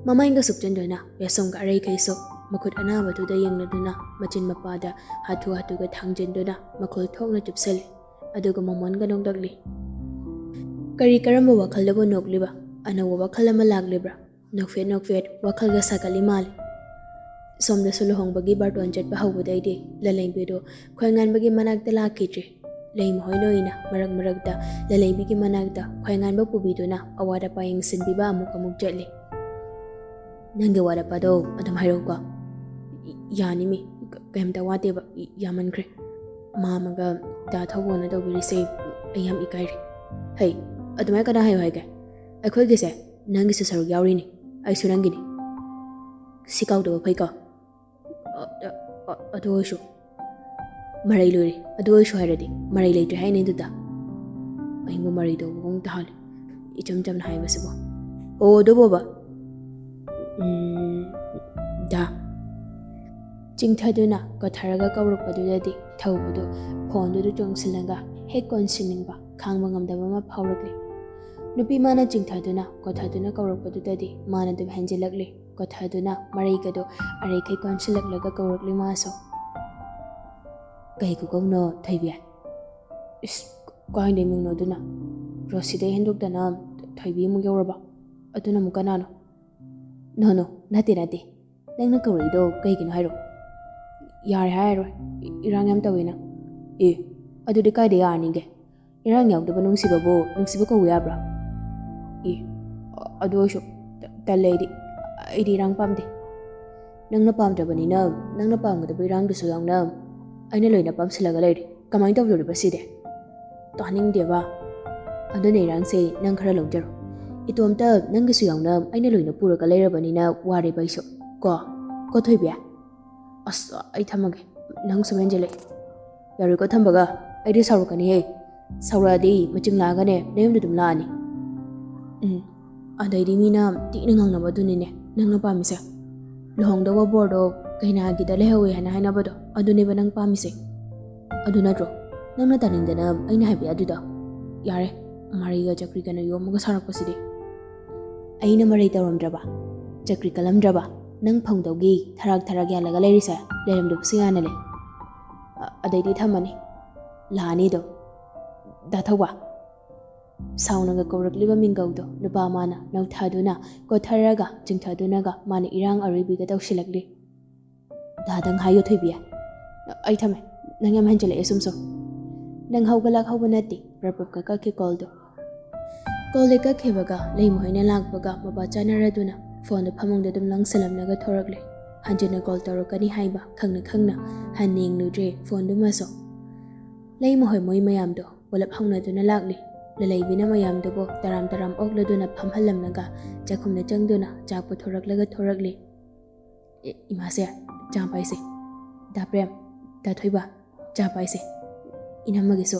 ꯃꯃꯥꯏꯒ ꯁꯨꯞꯆꯟꯗꯨꯅ ꯕꯦꯁꯣꯝꯒ ꯑꯔꯩꯈꯩꯁꯨ ꯃꯈꯨꯠ ꯑꯅꯥꯕꯗꯨꯗ ꯌꯦꯡꯂꯗꯨꯅ ꯃꯆꯤꯟ ꯃꯄꯥꯗ ꯍꯥꯊꯨ ꯍꯥꯊꯨꯒ ꯊꯥꯡꯖꯤꯟꯗꯨꯅ ꯃꯈꯣꯜ ꯊꯣꯛꯅ ꯆꯨꯞꯁꯜꯂꯤ꯫ ꯑꯗꯨꯒ ꯃꯣꯃꯣꯟꯒ ꯅꯣꯛꯂꯛꯂꯤ꯫ ꯀꯔꯤ ꯀꯔꯝꯕ ꯋꯥꯈꯜꯗꯕꯨ ꯅꯣꯛꯂꯤꯕ? ꯑꯅꯧꯕ ꯋꯥꯈꯜ ꯑꯃ ꯂꯥꯛꯂꯤꯕ꯭ꯔꯥ? ꯅꯣꯛꯐꯦꯠ ꯅꯣꯛꯐꯦꯠ ꯋꯥꯈꯜꯒ ꯁꯥꯒꯠꯂꯤ ꯃꯥꯜꯂꯤ꯫ ꯁꯣꯝꯗꯁꯨ ꯂꯨꯍꯣꯡꯕꯒꯤ ꯕꯥꯔꯇꯣꯟ ꯆꯠꯄ ꯍꯧꯕꯗꯩꯗꯤ ꯂꯂꯩꯕꯤꯗꯨ ꯈ꯭ꯋꯥꯏꯉꯥꯟꯕꯒꯤ ꯃꯅꯥꯛꯇ ꯂꯥꯛꯈꯤꯗ꯭ꯔꯤ꯫ ꯂꯩꯃꯍꯣꯏ ꯂꯣꯏꯅ ꯃꯔꯛ ꯃꯔꯛꯇ ꯂꯂꯩꯕꯤꯒꯤ ꯃꯅꯥꯛꯇ ꯈ꯭ꯋꯥꯏꯉꯥꯟꯕ ꯄꯨꯕꯤꯗꯨꯅ ꯑꯋꯥꯠ ꯑꯄꯥ ꯌꯦꯡꯁꯤꯟꯕꯤꯕ ꯑꯃꯨꯛ ꯑꯃꯨꯛ ꯆꯠꯂꯤ꯫ "ꯅꯪꯒꯤ ꯑꯋꯥꯠ ꯑꯄꯥꯗꯣ ꯑꯗꯨꯝ ꯍꯥꯏꯔꯛꯎꯀꯣ꯫" "ꯌꯥꯅꯤ ꯃꯤ, ꯀ-, ꯀꯩꯝꯇ ꯋꯥꯠꯇꯦꯕ, ꯌꯥꯃꯟꯈ꯭ꯔꯦ꯫ ꯃꯥꯝꯃꯒ ꯗꯥ ꯊꯧꯕꯅ ꯇꯧꯕꯤꯔꯤꯁꯦ ꯑꯩ ꯌꯥꯝ ꯏꯀꯥꯏꯔꯦ꯫" "ꯍꯩ, ꯑꯗꯨꯃꯥꯏꯅ ꯀꯅꯥ ꯍꯥꯏꯌꯣ ꯍꯥꯏꯒꯦ? ꯑꯩꯈꯣꯏꯒꯤꯁꯦ ꯅꯪꯒꯤꯁꯨ ꯁꯔꯨꯛ ꯌꯥꯎꯔꯤꯅꯤ, ꯑꯩꯁꯨ ꯅꯪꯒꯤꯅꯤ꯫ ꯁꯤ ꯀꯥꯎꯗꯕ ꯐꯩꯀꯣ꯫" "ꯑ, ꯑ, ꯑ, ꯑꯗꯨ ꯑꯣꯏꯔꯁꯨ꯫" "ꯃꯔꯩ ꯂꯣꯏꯔꯦ, ꯑꯗꯨ ꯑꯣꯏꯔꯁꯨ ꯍꯥꯏꯔꯗꯤ꯫ ꯃꯔꯩ ꯂꯩꯇ꯭ꯔꯦ ꯍꯥꯏꯅꯤ ꯑꯗꯨꯗ꯫" ꯑꯩꯕꯨ ꯃꯔꯩ ꯇꯧꯕꯒꯨꯝ ꯇꯥꯍꯜꯂꯤ꯫ ꯏꯆꯝ ꯆꯝꯅ ꯍꯥꯏꯕꯁꯤꯕꯨ꯫ "ꯑꯣ, ꯑꯗꯨꯕꯣꯕ꯫" "ꯎꯝ, ꯗꯥ꯫" ꯆꯤꯡꯊꯗꯨꯅ ꯀꯣꯊꯔꯒ ꯀꯧꯔꯛꯄꯗꯨꯗꯗꯤ ꯊꯧꯕꯗꯨ ꯐꯣꯟꯗꯨꯗ ꯆꯣꯡꯁꯤꯜꯂꯒ ꯍꯦꯛ ꯀꯣꯟꯁꯤꯟꯅꯤꯡꯕ ꯈꯥꯡꯕ ꯉꯝꯗꯕ ꯑꯃ ꯐꯥꯎꯔꯛꯂꯤ꯫ ꯅꯨꯄꯤ ꯃꯥꯅ ꯆꯤꯡꯊꯗꯨꯅ ꯀꯣꯊꯗꯨꯅ ꯀꯧꯔꯛꯄꯗꯨꯗꯗꯤ ꯃꯥꯅ ꯑꯗꯨꯝ ꯍꯦꯟꯖꯤꯜꯂꯛꯂꯤ꯫ ꯀꯣꯊꯗꯨꯅ ꯃꯔꯩꯒꯗꯨ ꯑꯔꯩꯈꯩ ꯀꯣꯟꯁꯤꯜꯂꯛꯂꯒ ꯀꯧꯔꯛꯂꯤ ꯃꯥꯁꯨ꯫ "ꯀꯩ ꯈꯨꯀꯧꯅꯣ ꯊꯣꯏꯕꯤ?" "ꯏꯁ, ꯀꯥꯏꯗꯩ ꯃꯤꯡꯅꯣ ꯑꯗꯨꯅ? ꯔꯣꯁꯤꯗꯩ ꯍꯦꯟꯗꯣꯛꯇꯅ ꯊꯣꯏꯕꯤ ꯑꯃꯨꯛ ꯌꯧꯔꯕ? ꯑꯗꯨꯅ ꯑꯃꯨꯛ ꯀꯅꯥꯅꯣ?" "ꯅꯣ, ꯅꯣ, ꯅꯠꯇꯦ, ꯅꯠꯇꯦ꯫ ꯅꯪꯅ ꯀꯧꯔꯛꯏꯗꯣ ꯀꯩꯒꯤꯅꯣ ꯍꯥꯏꯔꯣ?" "ꯌꯥꯔꯦ ꯍꯥꯏꯔꯣꯏ꯫ ꯏ-, ꯏꯔꯥꯡ ꯌꯥꯝ ꯇꯧꯋꯦ ꯅꯪ꯫" "ꯑꯦ, ꯑꯗꯨꯗꯤ ꯀꯥꯏꯗ ꯌꯥꯔꯅꯤꯒꯦ? ꯏꯔꯥꯡ ꯌꯥꯎꯗꯕ ꯅꯨꯡꯁꯤꯕꯕꯨ ꯅꯨꯡꯁꯤꯕ ꯀꯧꯕ ꯌꯥꯕ꯭ꯔꯥ?" "ꯑꯦ, ꯑ-, ꯑꯗꯨ ꯑꯣꯏꯁꯨ ꯇ-, ꯇꯜꯂꯦ ꯑꯩꯗꯤ꯫ ꯑꯩꯗꯤ ꯏꯔꯥꯡ ꯄꯥꯝꯗꯦ꯫" "ꯅꯪꯅ ꯄꯥꯝꯗ꯭ꯔꯕꯅꯤꯅ ꯅꯪꯅ ꯄꯥꯝꯒꯗꯕ ꯏꯔꯥꯡꯗꯨꯁꯨ ꯌꯥꯎꯅ ꯑꯩꯅ ꯂꯣꯏꯅ ꯄꯥꯝꯁꯤꯜꯂꯒ ꯂꯩꯔꯦ꯫ ꯀꯃꯥꯏꯅ ꯇꯧꯗꯣꯔꯤꯕ ꯁꯤꯗꯤ? ꯇꯥꯅꯤꯡꯗꯦꯕ꯫ ꯑꯗꯨꯅ ꯏꯔꯥꯡꯁꯦ ꯅꯪ ꯈꯔ ꯂꯧꯖꯔꯣ꯫ ꯏꯇꯣꯝꯇ ꯅꯪꯒꯤꯁꯨ ꯌꯥꯎꯅ ꯑꯩꯅ ꯂꯣꯏꯅ ꯄꯨꯔꯒ ꯂꯩꯔꯕꯅꯤꯅ ꯋꯥꯔꯦꯕ ꯑꯩꯁꯨ꯫ ꯀꯣ, ꯀꯣ ꯊꯣꯏꯕꯤ?" "ꯑꯁ, ꯑꯩ ꯊꯝꯃꯒꯦ꯫ ꯅꯪ ꯁꯨꯝ ꯍꯦꯟꯖꯤꯜꯂꯛꯑꯦ꯫" "ꯌꯥꯔꯣꯏꯀꯣ ꯊꯝꯕꯒ꯫ ꯑꯩꯗꯤ ꯁꯥꯎꯔꯛꯀꯅꯤꯍꯦ꯫ ꯁꯥꯎꯔꯛꯑꯗꯤ ꯃꯆꯤꯡ ꯂꯥꯛꯑꯒꯅꯦ ꯅꯌꯨꯝꯗ ꯑꯗꯨꯝ ꯂꯥꯛꯑꯅꯤ꯫" "ꯎꯝ, ꯑꯗꯩꯗꯤ ꯃꯤꯅ ꯊꯤꯅ ꯉꯥꯡꯅꯕ ꯑꯗꯨꯅꯤꯅꯦ ꯅꯪꯅ ꯄꯥꯝꯃꯤꯁꯦ꯫ ꯂꯨꯍꯣꯡꯗꯧꯕ ꯕꯣꯔꯗꯣ ꯀꯩꯅꯥꯒꯤꯗ ꯂꯩꯍꯧꯋꯦ ꯍꯥꯏꯅ ꯍꯥꯏꯅꯕꯗꯣ ꯑꯗꯨꯅꯦꯕ ꯅꯪ ꯄꯥꯝꯃꯤꯁꯦ꯫ ꯑꯗꯨ ꯅꯠꯇ꯭ꯔꯣ? ꯅꯪꯅ ꯇꯥꯅꯤꯡꯗꯅ ꯑꯩꯅ ꯍꯥꯏꯕ ꯌꯥꯗ꯭ꯔꯤꯗꯣ꯫ ꯌꯥꯔꯦ, ꯃꯔꯩꯒ ꯆꯀ꯭ꯔꯤꯒꯅ ꯌꯣꯝꯃꯒ ꯁꯥꯔꯛꯄꯁꯤꯗꯤ꯫" "ꯑꯩꯅ ꯃꯔꯩ ꯇꯧꯔꯝꯗ꯭ꯔꯕ, ꯆꯀ꯭ꯔꯤ ꯀꯜꯂꯝꯗ꯭ꯔꯕ, ꯅꯪ ꯐꯪꯗꯧꯒꯤ ꯊꯔꯥꯛ ꯊꯔꯥꯛ ꯌꯥꯜꯂꯒ ꯂꯩꯔꯤꯁꯦ ꯂꯩꯔꯝꯗꯕꯁꯨ ꯌꯥꯅ ꯂꯩ꯫ ꯑ-, ꯑꯗꯩꯗꯤ ꯊꯝꯃꯅꯤ꯫ ꯂꯥꯛꯑꯅꯤꯗꯣ꯫ ꯗꯥ ꯊꯧꯕ꯫" ꯁꯥꯎꯅꯒ ꯀꯧꯔꯛꯂꯤꯕ ꯃꯤꯡꯒꯧꯗꯣ ꯅꯨꯄꯥ ꯃꯥꯅ ꯅꯧꯊꯗꯨꯅ, ꯀꯣꯊꯔꯒ, ꯆꯤꯡꯊꯗꯨꯅꯒ ꯃꯥꯅ ꯏꯔꯥꯡ ꯑꯔꯣꯏꯕꯤꯒ ꯇꯧꯁꯤꯜꯂꯛꯂꯤ꯫ "ꯗꯥꯗꯪ ꯍꯥꯏꯌꯣ ꯊꯣꯏꯕꯤ꯫" "ꯑꯩ ꯊꯝꯃꯦ꯫ ꯅꯪ ꯌꯥꯝ ꯍꯦꯟꯖꯤꯜꯂꯛꯑꯦ ꯁꯨꯝ ꯁꯨꯝ꯫" "ꯅꯪ ꯍꯧꯒꯠꯂꯛ ꯍꯧꯕ ꯅꯠꯇꯦ꯫" ꯔꯞ ꯔꯞꯀ ꯀꯛꯈꯤ ꯀꯣꯜꯗꯣ꯫ ꯀꯣꯜ ꯍꯦꯛ ꯀꯛꯈꯤꯕꯒ ꯂꯩꯃꯍꯣꯏꯅ ꯂꯥꯛꯄꯒ ꯃꯄꯥ ꯆꯥꯅꯔꯗꯨꯅ ꯐꯣꯟꯗꯣ ꯐꯃꯨꯡꯗ ꯑꯗꯨꯝ ꯂꯪꯁꯤꯜꯂꯝꯂꯒ ꯊꯣꯔꯛꯂꯦ꯫ ꯍꯟꯖꯤꯟꯅ ꯀꯣꯜ ꯇꯧꯔꯛꯀꯅꯤ ꯍꯥꯏꯕ ꯈꯪꯅ ꯈꯪꯅ ꯍꯟꯅ ꯌꯦꯡꯂꯨꯗ꯭ꯔꯦ ꯐꯣꯟꯗꯨꯃꯁꯨ꯫ ꯂꯩꯃꯍꯣꯏ ꯃꯣꯏ ꯃꯌꯥꯝꯗꯣ ꯄꯨꯂꯞ ꯍꯧꯅꯗꯨꯅ ꯂꯥꯛꯂꯤ꯫ ꯂꯂꯩꯕꯤꯅ ꯃꯌꯥꯝꯗꯨꯕꯨ ꯇꯔꯥꯝ ꯇꯔꯥꯝ ꯑꯣꯛꯂꯗꯨꯅ ꯐꯝꯍꯜꯂꯝꯂꯒ ꯆꯥꯛꯈꯨꯝꯗ ꯆꯪꯗꯨꯅ ꯆꯥꯛ ꯄꯨꯊꯣꯔꯛꯂꯒ ꯊꯣꯔꯛꯂꯤ꯫ "ꯑꯦ, ꯏꯃꯥꯁꯦ, ꯆꯥ ꯄꯥꯏꯁꯦ꯫ ꯗꯥ ꯄ꯭ꯔꯦꯝ, ꯗꯥ ꯊꯣꯏꯕ, ꯆꯥ ꯄꯥꯏꯁꯦ꯫ ꯏꯅꯝꯃꯒꯤꯁꯨ꯫"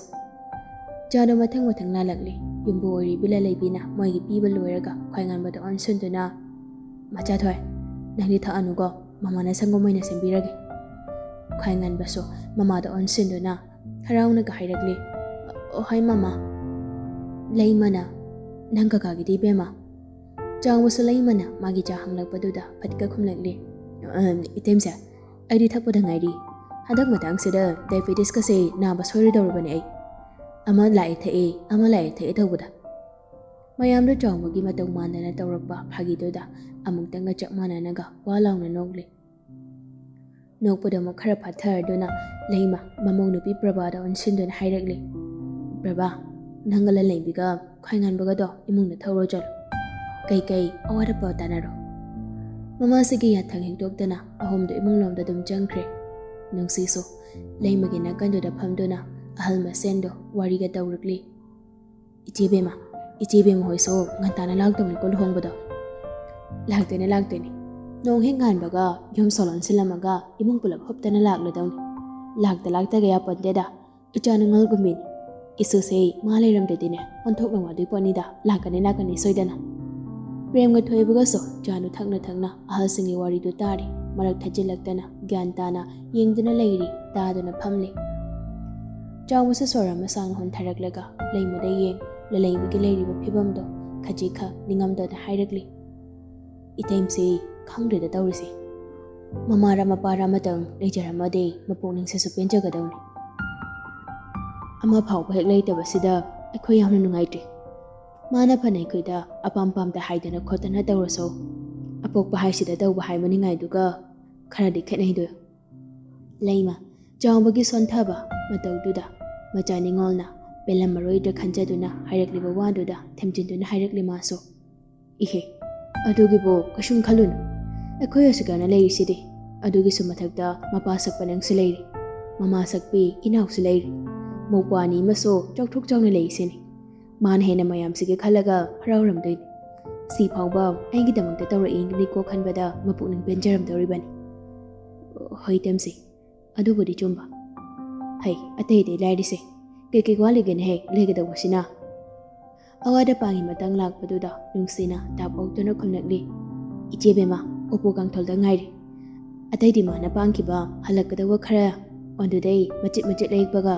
ꯆꯥꯗꯣ ꯃꯊꯪ ꯃꯊꯪ ꯂꯥꯜꯂꯛꯂꯤ꯫ ꯌꯨꯝꯕꯨ ꯑꯣꯏꯔꯤꯕꯤ ꯂꯂꯩꯕꯤꯅ ꯃꯣꯏꯒꯤ ꯄꯤꯕ ꯂꯣꯏꯔꯒ ꯈ꯭ꯋꯥꯏꯉꯥꯟꯕꯗ ꯑꯣꯟꯁꯤꯟꯗꯨꯅ, "ꯃꯆꯥ ꯊꯣꯏ, ꯅꯪꯗꯤ ꯊꯛꯑꯅꯨꯀꯣ, ꯃꯃꯥꯅ ꯁꯪꯒꯣꯝ ꯑꯣꯏꯅ ꯁꯦꯝꯕꯤꯔꯒꯦ꯫ ꯈ꯭ꯋꯥꯏ ꯉꯟꯕꯁꯨ ꯃꯃꯥꯗ ꯑꯣꯟꯁꯤꯟꯗꯨꯅ ꯍꯔꯥꯎꯅꯒ ꯍꯥꯏꯔꯛꯂꯤ, "ꯑꯣ, ꯍꯣꯏ ꯃꯃꯥ꯫ ꯂꯩꯃꯅ, "ꯅꯪ ꯀꯀꯥꯒꯤꯗꯤ ꯏꯕꯦꯝꯃ?" ꯆꯥꯎꯕꯁꯨ ꯂꯩꯃꯅ ꯃꯥꯒꯤ ꯆꯥ ꯍꯪꯂꯛꯄꯗꯨꯗ ꯐꯠꯀ ꯈꯨꯝꯂꯛꯂꯤ, "ꯑꯝ, ꯏꯇꯩꯝꯁꯦ, ꯑꯩꯗꯤ ꯊꯛꯄꯗ ꯉꯥꯏꯔꯤ꯫ ꯍꯟꯗꯛ ꯃꯇꯥꯡꯁꯤꯗ ꯗꯥꯏꯕꯦꯇꯤꯁꯀꯁꯦ ꯅꯥꯕ ꯁꯣꯏꯔꯗꯧꯔꯕꯅꯦ ꯑꯩ꯫ ꯑꯃ ꯂꯥꯛꯑꯦ ꯊꯛꯑꯦ, ꯑꯃ ꯂꯥꯛꯑꯦ ꯊꯛꯑꯦ ꯇꯧꯕꯗ"꯫ ꯃꯌꯥꯝꯗꯨ ꯆꯥꯎꯕꯒꯤ ꯃꯇꯧ ꯃꯥꯟꯗꯅ ꯇꯧꯔꯛꯄ ꯐꯥꯒꯤꯗꯨꯗ ꯑꯃꯨꯛꯇꯪꯒ ꯆꯞ ꯃꯥꯟꯅꯅꯒ ꯋꯥ ꯂꯥꯎꯅ ꯅꯣꯛꯂꯤ꯫ ꯅꯣꯛꯄꯗꯣ ꯑꯃꯨꯛ ꯈꯔ ꯐꯥꯊꯔꯗꯨꯅ ꯂꯩꯃ ꯃꯃꯧ ꯅꯨꯄꯤ ꯄ꯭ꯔꯚꯥꯗ ꯑꯣꯟꯁꯤꯟꯗꯨꯅ ꯍꯥꯏꯔꯛꯂꯤ, "ꯄ꯭ꯔꯚꯥ, ꯅꯪꯒ ꯂꯂꯩꯕꯤꯒ ꯈ꯭ꯋꯥꯏꯉꯥꯟꯕꯒꯗꯣ ꯏꯃꯨꯡꯗ ꯊꯧꯔꯣ ꯆꯠꯂꯣ꯫ ꯀꯩꯀꯩ ꯑꯋꯥꯠ ꯑꯄꯥ ꯇꯥꯟꯅꯔꯣ"꯫ ꯃꯃꯥꯁꯤꯒꯤ ꯌꯥꯊꯪ ꯍꯤꯛꯇꯣꯛꯇꯅ ꯑꯍꯨꯝꯗꯨ ꯏꯃꯨꯡꯂꯣꯝꯗ ꯑꯗꯨꯝ ꯆꯪꯈ꯭ꯔꯦ꯫ ꯅꯨꯡꯁꯤꯁꯨ ꯂꯩꯃꯒꯤ ꯅꯥꯀꯟꯗꯨꯗ ꯐꯝꯗꯨꯅ ꯑꯍꯜ ꯃꯁꯦꯟꯗꯣ ꯋꯥꯔꯤꯒ ꯇꯧꯔꯛꯂꯤ꯫ "ꯏꯆꯦ ꯕꯦꯝꯃ, ꯏꯆꯦ ꯕꯦꯝꯃ ꯍꯣꯏꯁꯨ ꯉꯟꯇꯥꯅ ꯂꯥꯛꯇꯧꯅꯤꯀꯣ ꯂꯨꯍꯣꯡꯕꯗꯣ"꯫ "ꯂꯥꯛꯇꯣꯏꯅꯦ, ꯂꯥꯛꯇꯣꯏꯅꯦ꯫ ꯅꯣꯡ ꯍꯦꯛ ꯉꯥꯟꯕꯒ ꯌꯨꯝ ꯁꯣ ꯂꯣꯟꯁꯤꯜꯂꯝꯃꯒ ꯏꯃꯨꯡ ꯄꯨꯂꯞ ꯍꯨꯞꯇꯅ ꯂꯥꯛꯂꯗꯧꯅꯤ꯫ ꯂꯥꯛꯇ ꯂꯥꯛꯇꯒ ꯌꯥꯄꯣꯟꯇꯦꯗ꯫ ꯏꯆꯥ ꯅꯨꯡꯉꯜꯒꯨꯝꯕꯤꯅꯤ꯫ ꯏꯁꯨꯁꯦ ꯃꯥ ꯂꯩꯔꯝꯗ꯭ꯔꯗꯤꯅꯦ ꯑꯣꯟꯊꯣꯛꯅ ꯋꯥꯗꯣꯏ ꯄꯣꯠꯅꯤꯗ꯫ ꯂꯥꯛꯀꯅꯤ, ꯂꯥꯛꯀꯅꯤ ꯁꯣꯏꯗꯅ"꯫ ꯄ꯭ꯔꯦꯝꯒ ꯊꯣꯏꯕꯒꯁꯨ ꯆꯥꯗꯨ ꯊꯛꯅ ꯊꯛꯅ ꯑꯍꯜꯁꯤꯡꯒꯤ ꯋꯥꯔꯤꯗꯨ ꯇꯥꯔꯤ꯫ ꯃꯔꯛ ꯊꯠꯆꯤꯜꯂꯛꯇꯅ ꯒ꯭ꯌꯥꯟ ꯇꯥꯅ ꯌꯦꯡꯗꯨꯅ ꯂꯩꯔꯤ, ꯇꯥꯗꯨꯅ ꯐꯝꯂꯤ꯫ ꯆꯥꯎꯕꯁꯨ ꯁꯣꯔ ꯑꯃ ꯁꯥꯡꯅ ꯍꯣꯟꯊꯔꯛꯂꯒ ꯂꯩꯃꯗ ꯌꯦꯡ, ꯂꯂꯩꯕꯒꯤ ꯂꯩꯔꯤꯕ ꯐꯤꯕꯝꯗꯣ ꯈꯖꯤꯛꯈꯛ ꯅꯤꯡꯉꯝꯗꯅ ꯍꯥꯏꯔꯛꯂꯤ, "ꯏꯇꯩꯝꯁꯤ ꯈꯪꯗ꯭ꯔꯦꯗ ꯇꯧꯔꯤꯁꯦ꯫ ꯃꯃꯥꯔ ꯃꯄꯥꯔ ꯑꯃꯇꯪ ꯂꯩꯖꯔꯝꯃꯗꯤ ꯃꯄꯨꯛꯅꯤꯡꯁꯤꯁꯨ ꯄꯦꯟꯖꯒꯗꯧꯅꯤ꯫ ꯑꯃ ꯐꯥꯎꯕ ꯍꯦꯛ ꯂꯩꯇꯕꯁꯤꯗ ꯑꯩꯈꯣꯏ ꯌꯥꯝꯅ ꯅꯨꯡꯉꯥꯏꯇ꯭ꯔꯤ꯫ ꯃꯥꯅ ꯐꯅ ꯑꯩꯈꯣꯏꯗ ꯑꯄꯥꯝ ꯄꯥꯝꯗ ꯍꯥꯏꯗꯅ ꯈꯣꯠꯇꯅ ꯇꯧꯔꯁꯨ, ꯑꯄꯣꯛꯄ ꯍꯥꯏꯁꯤꯗ ꯇꯧꯕ ꯍꯥꯏ ꯃꯅꯤꯡꯉꯥꯏꯗꯨꯒ ꯈꯔꯗꯤ ꯈꯦꯠꯅꯩꯗꯣ"꯫ ꯂꯩꯃ ꯆꯥꯎꯕꯒꯤ ꯁꯣꯟꯊꯕ ꯃꯇꯧꯗꯨꯗ ꯃꯆꯥ ꯅꯤꯉꯣꯜꯅ ꯄꯦꯜꯂꯝꯃꯔꯣꯏꯗ꯭ꯔꯥ ꯈꯟꯖꯗꯨꯅ ꯍꯥꯏꯔꯛꯂꯤꯕ ꯋꯥꯗꯨꯗ ꯊꯦꯝꯖꯤꯟꯗꯨꯅ ꯍꯥꯏꯔꯛꯂꯤ ꯃꯥꯁꯨ, "ꯏꯍꯦ, ꯑꯗꯨꯒꯤꯕꯨ ꯀꯩꯁꯨꯝ ꯈꯜꯂꯨꯅꯨ꯫ ꯑꯩꯈꯣꯏ ꯑꯁꯨꯛ ꯌꯥꯝꯅ ꯂꯩꯔꯤꯁꯤꯗꯤ꯫ ꯑꯗꯨꯒꯤꯁꯨ ꯃꯊꯛꯇ ꯃꯄꯥ ꯁꯛꯄ ꯅꯪꯁꯨ ꯂꯩꯔꯤ꯫ ꯃꯃꯥ ꯁꯛꯄꯤ ꯏꯅꯥꯎꯁꯨ ꯂꯩꯔꯤ꯫ ꯃꯧꯄ꯭ꯋꯥ ꯑꯅꯤ ꯑꯃꯁꯨ ꯆꯥꯎꯊꯣꯛ ꯆꯥꯎꯅ ꯂꯩꯔꯤꯁꯤꯅꯤ꯫ ꯃꯥꯅ ꯍꯦꯟꯅ ꯃꯌꯥꯝꯁꯤꯒꯤ ꯈꯜꯂꯒ ꯍꯔꯥꯎꯔꯝꯗꯣꯏꯅꯤ꯫ ꯁꯤ ꯐꯥꯎꯕ ꯑꯩꯒꯤꯗꯃꯛꯇ ꯇꯧꯔꯛꯏꯅꯤꯀꯣ ꯈꯟꯕꯗ ꯃꯄꯨꯛꯅꯤꯡ ꯄꯦꯟꯖꯔꯝꯗꯧꯔꯤꯕꯅꯤ"꯫ "ꯍꯣꯏ ꯇꯦꯝꯁꯤ, ꯑꯗꯨꯕꯨꯗꯤ ꯆꯨꯝꯕ꯫ ꯍꯩ, ꯑꯇꯩ ꯑꯇꯩ ꯂꯥꯏꯔꯤꯁꯦ, ꯀꯩꯀꯩ ꯋꯥꯠꯂꯤꯒꯦꯅꯦ ꯍꯦꯛ ꯂꯩꯒꯗꯧꯕꯁꯤꯅ?" ꯑꯋꯥꯠ ꯑꯄꯥꯒꯤ ꯃꯇꯥꯡ ꯂꯥꯛꯄꯗꯨꯗ ꯅꯨꯡꯁꯤꯅ ꯇꯥꯞ ꯑꯣꯛꯇꯨꯅ ꯈꯨꯝꯂꯛꯂꯤ, "ꯏꯆꯦ ꯕꯦꯝꯃ, ꯎꯄꯨ ꯀꯥꯡꯊꯣꯜꯗ ꯉꯥꯏꯔꯤ"꯫ ꯑꯇꯩꯗꯤ ꯃꯥꯅ ꯄꯥꯡꯈꯤꯕ ꯍꯜꯂꯛꯀꯗꯧꯕ ꯈꯔ ꯑꯗꯨꯗꯩ ꯃꯆꯤꯠ ꯃꯆꯤꯠ ꯂꯩꯔꯛꯄꯒ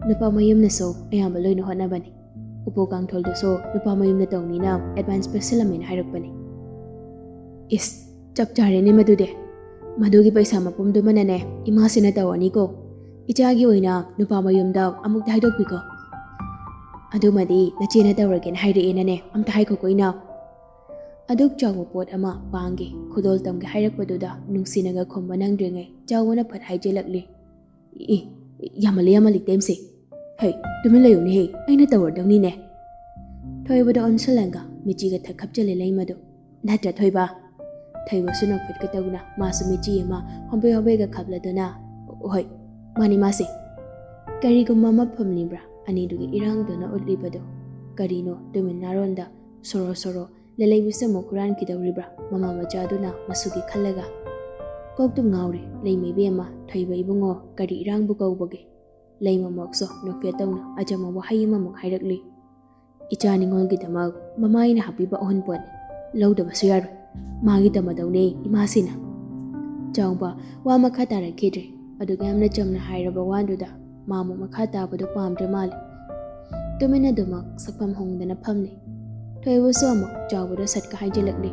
ꯅꯨꯄꯥ ꯃꯌꯨꯝꯅꯁꯨ ꯑꯌꯥꯝꯕ ꯂꯣꯏꯅ ꯍꯣꯠꯅꯕꯅꯤ꯫ ꯎꯄꯨ ꯀꯥꯡꯊꯣꯜꯗꯨꯁꯨ ꯅꯨꯄꯥ ꯃꯌꯨꯝꯅ ꯇꯧꯅꯤꯅ ꯑꯦꯗꯚꯥꯟꯁ ꯄꯤꯁꯜꯂꯝꯃꯦꯅ ꯍꯥꯏꯔꯛꯄꯅꯤ꯫ ꯏꯁ, ꯆꯞ ꯆꯥꯔꯦꯅꯦ ꯃꯗꯨꯗꯤ꯫ ꯃꯗꯨꯒꯤ ꯄꯩꯁꯥ ꯃꯄꯨꯝꯗꯨꯃꯅꯅꯦ ꯏꯃꯥꯁꯤꯅ ꯇꯧꯔꯅꯤꯀꯣ꯫ ꯏꯆꯥꯒꯤ ꯑꯣꯏꯅ ꯅꯨꯄꯥ ꯃꯌꯨꯝꯗ ꯑꯃꯨꯛꯇ ꯍꯥꯏꯗꯣꯛꯄꯤꯈꯣ꯫ ꯑꯗꯨꯃꯗꯤ ꯅꯆꯦꯅ ꯇꯧꯔꯒꯦꯅ ꯍꯥꯏꯔꯛꯑꯦꯅꯅꯦ ꯑꯝꯇ ꯍꯥꯏꯈꯣꯀꯣ ꯏꯅꯥꯎ꯫ ꯑꯗꯨꯛ ꯆꯥꯎꯕ ꯄꯣꯠ ꯑꯃ ꯄꯥꯡꯒꯦ ꯈꯨꯗꯣꯜ ꯇꯝꯒꯦ ꯍꯥꯏꯔꯛꯄꯗꯨꯗ ꯅꯨꯡꯁꯤꯅꯒ ꯈꯨꯝꯕ ꯅꯪꯗ꯭ꯔꯤꯉꯩ ꯆꯥꯎꯕꯅ ꯐꯠ ꯍꯥꯏꯖꯤꯜꯂꯛꯂꯤ꯫ ꯏ, ꯌꯥꯝꯃꯜꯂꯤ, ꯌꯥꯝꯃꯜꯂꯤ ꯇꯦꯝꯁꯦ꯫ ꯍꯩ, ꯇꯨꯃꯤꯟ ꯂꯩꯌꯨꯅꯦꯍꯦ, ꯑꯩꯅ ꯇꯧꯔꯗꯧꯅꯤꯅꯦ꯫ ꯊꯣꯏꯕꯗ ꯑꯣꯟꯁꯤꯜꯂꯒ ꯃꯤꯆꯤꯒ ꯊꯛ ꯈꯞꯆꯤꯜꯂꯦ ꯂꯩꯃꯗꯨ꯫ ꯅꯠꯇ꯭ꯔ ꯊꯣꯏꯕ? ꯊꯣꯏꯕꯁꯨ ꯅꯣꯛꯐꯦꯠꯀ ꯇꯧꯅ ꯃꯥꯁꯨ ꯃꯤꯆꯤ ꯑꯃ ꯍꯣꯝꯕꯦ ꯍꯣꯝꯕꯦꯒ ꯈꯞꯂꯗꯨꯅ, ꯍꯣꯏ, ꯃꯥꯅꯤ ꯃꯥꯁꯦ꯫ ꯀꯔꯤꯒꯨꯝꯕ ꯑꯃ ꯐꯝꯂꯤꯕ꯭ꯔꯥ ꯑꯅꯤꯗꯨꯒꯤ ꯏꯔꯥꯡꯗꯨꯅ ꯎꯠꯂꯤꯕꯗꯨ? ꯀꯔꯤꯅꯣ ꯇꯨꯃꯤꯟ ꯅꯥꯔꯣꯟꯗ ꯁꯣꯔꯣ ꯁꯣꯔꯣ ꯂꯂꯩꯕꯤꯁꯦ ꯑꯃꯨꯛ ꯍꯨꯔꯥꯟꯈꯤꯗꯧꯔꯤꯕ꯭ꯔꯥ ꯃꯃꯥ ꯃꯆꯥꯗꯨꯅ ꯃꯁꯨꯒꯤ ꯈꯜꯂꯒ? ꯀꯣꯛꯇꯨꯝ ꯉꯥꯎꯔꯦ ꯂꯩꯃ ꯏꯕꯦꯝꯃ, ꯊꯣꯏꯕ ꯏꯕꯨꯡꯉꯣ, ꯀꯔꯤ ꯏꯔꯥꯡꯕꯨ ꯀꯧꯕꯒꯦ? ꯂꯩꯃꯃꯛꯁꯨ ꯅꯣꯛꯐꯦꯠ ꯇꯧꯅ ꯑꯆꯝꯕ ꯋꯥꯍꯩ ꯑꯃꯃꯨꯛ ꯍꯥꯏꯔꯛꯂꯤ꯫ ꯏꯆꯥ ꯅꯤꯉꯣꯜꯒꯤꯗꯃꯛ ꯃꯃꯥ ꯑꯩꯅ ꯍꯥꯞꯄꯤꯕ ꯑꯍꯨꯟꯄꯣꯠꯅꯤ, ꯂꯧꯗꯕꯁꯨ ꯌꯥꯔꯣꯏ꯫ ꯃꯥꯒꯤ ꯇꯝꯃꯗꯧꯅꯦ ꯏꯃꯥꯁꯤꯅ꯫ ꯆꯥꯎꯕ ꯋꯥ ꯃꯈꯥ ꯇꯥꯔꯛꯈꯤꯗ꯭ꯔꯦ꯫ ꯑꯗꯨꯒ ꯌꯥꯝꯅ ꯆꯝꯅ ꯍꯥꯏꯔꯕ ꯋꯥꯗꯨꯗ ꯃꯥ ꯑꯃꯨꯛ ꯃꯈꯥ ꯇꯥꯕꯗꯨ ꯄꯥꯝꯗ꯭ꯔ ꯃꯥꯜꯂꯦ꯫ ꯇꯨꯃꯤꯟꯅꯗꯨꯃꯛ ꯁꯛꯐꯝ ꯍꯣꯡꯗꯅ ꯐꯝꯂꯤ꯫ ꯊꯣꯏꯕꯁꯨ ꯑꯃꯨꯛ ꯆꯥꯎꯕꯗ ꯁꯠꯀ ꯍꯥꯏꯖꯤꯜꯂꯛꯂꯤ꯫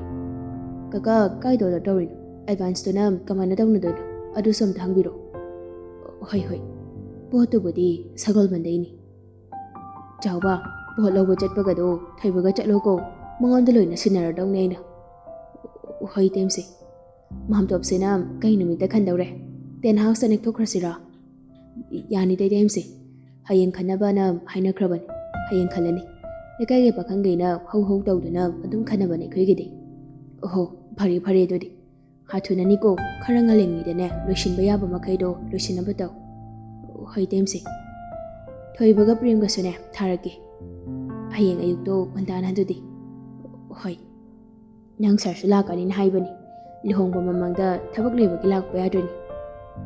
"ꯀꯀꯥ, ꯀꯥꯏꯗ ꯑꯣꯔꯗꯔ ꯇꯧꯔꯤꯅꯣ? ꯑꯦꯗꯚꯥꯟꯁꯇꯨꯅ ꯀꯃꯥꯏꯅ ꯇꯧꯅꯗꯣꯏꯅꯣ? ꯑꯗꯨꯁꯨ ꯑꯝꯇ ꯍꯪꯕꯤꯔꯣ꯫" "ꯍꯣꯏ, ꯍꯣꯏ꯫ ꯄꯣꯠꯇꯨꯕꯨꯗꯤ ꯁꯒꯣꯜꯕꯟꯗꯩꯅꯤ꯫" "ꯆꯥꯎꯕ, ꯄꯣꯠ ꯂꯧꯕ ꯆꯠꯄꯒꯗꯣ ꯊꯣꯏꯕꯒ ꯆꯠꯂꯣꯀꯣ꯫ ꯃꯉꯣꯟꯗ ꯂꯣꯏꯅ ꯁꯤꯟꯅꯔꯗꯧꯅꯦ ꯑꯩꯅ꯫" "ꯍꯣꯏ, ꯇꯦꯝꯁꯦ꯫ ꯃꯥꯝꯇꯣꯞꯁꯤꯅ ꯀꯩ ꯅꯨꯃꯤꯠꯇ ꯈꯟꯗꯧꯔꯦ? ꯇꯦꯟ ꯍꯥꯎꯁꯇ ꯅꯦꯛꯊꯣꯛꯈ꯭ꯔꯁꯤꯔꯥ?" "ꯌꯥꯅꯤ ꯇꯩꯇꯦꯝꯁꯦ꯫ ꯍꯌꯦꯡ ꯈꯟꯅꯕꯅ ꯍꯥꯏꯅꯈ꯭ꯔꯕꯅꯤ꯫ ꯍꯌꯦꯡ ꯈꯜꯂꯅꯤ꯫ ꯂꯩꯀꯥꯏꯒꯤ ꯄꯥꯈꯪꯈꯩꯅ ꯍꯧ ꯍꯧ ꯇꯧꯗꯨꯅ ꯑꯗꯨꯝ ꯈꯟꯅꯕꯅꯦ ꯑꯩꯈꯣꯏꯒꯤꯗꯤ꯫" "ꯑꯣꯍꯣ, ꯐꯔꯦ ꯐꯔꯦ ꯑꯗꯨꯗꯤ꯫ ꯍꯥꯊꯨꯅꯅꯤꯀꯣ, ꯈꯔ ꯉꯜꯂꯤꯉꯩꯗꯅꯦ ꯂꯣꯏꯁꯤꯟꯕ ꯌꯥꯕ ꯃꯈꯩꯗꯣ ꯂꯣꯏꯁꯤꯟꯅꯕ ꯇꯧ꯫" "ꯍꯣꯏ ꯇꯦꯝꯁꯦ꯫ ꯊꯣꯏꯕꯒ ꯄ꯭ꯔꯦꯝꯒꯁꯨꯅꯦ ꯊꯥꯔꯛꯀꯦ ꯍꯌꯦꯡ ꯑꯌꯨꯛꯇꯣ ꯉꯟꯇꯥꯅ ꯑꯗꯨꯗꯤ꯫" "ꯍꯣꯏ꯫ ꯅꯪ ꯁꯥꯔꯁꯨ ꯂꯥꯛꯀꯅꯤꯅ ꯍꯥꯏꯕꯅꯤ꯫ ꯂꯨꯍꯣꯡꯕ ꯃꯃꯥꯡꯗ ꯊꯕꯛ ꯂꯩꯕꯒꯤ ꯂꯥꯛꯄ ꯌꯥꯗ꯭ꯔꯤꯅꯤ꯫